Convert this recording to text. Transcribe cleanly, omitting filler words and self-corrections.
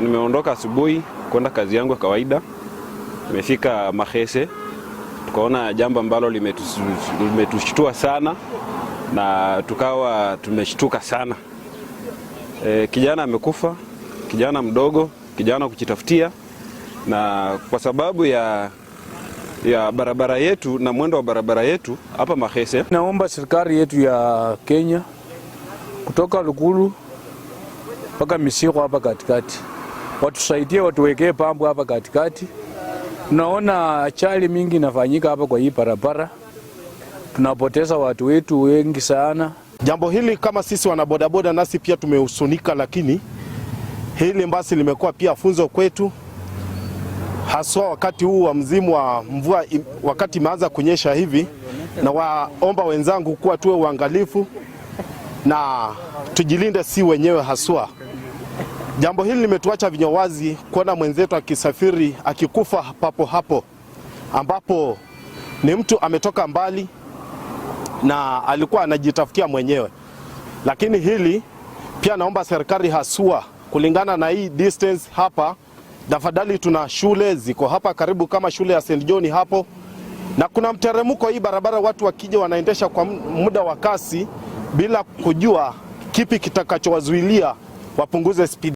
Nimeondoka asubuhi kwenda kazi yangu ya kawaida. Nimefika Mahese tukaona jambo ambalo limetushtua sana na tukawa tumeshtuka sana. Kijana amekufa, kijana mdogo, kijana kujitafutia, na kwa sababu ya barabara yetu na mwendo wa barabara yetu hapa Mahese. Naomba serikali yetu ya Kenya kutoka Lukulu mpaka Misiko hapa katikati watusaidie, watuwekee pambo hapa katikati. Tunaona ajali mingi inafanyika hapa kwa hii barabara, tunapoteza watu wetu wengi sana. Jambo hili kama sisi wanabodaboda nasi pia tumehusunika, lakini hili basi limekuwa pia funzo kwetu, haswa wakati huu wa mzimu wa mvua, wakati imeanza kunyesha hivi, na waomba wenzangu kuwa tuwe uangalifu na tujilinde si wenyewe haswa. Jambo hili limetuacha vinywa wazi kuona mwenzetu akisafiri akikufa papo hapo, ambapo ni mtu ametoka mbali na alikuwa anajitafutia mwenyewe. Lakini hili pia naomba serikali haswa, kulingana na hii distance hapa, tafadhali, tuna shule ziko hapa karibu kama shule ya St John hapo, na kuna mteremko hii barabara, watu wakija wanaendesha kwa muda wa kasi bila kujua kipi kitakachowazuilia wapunguze speed.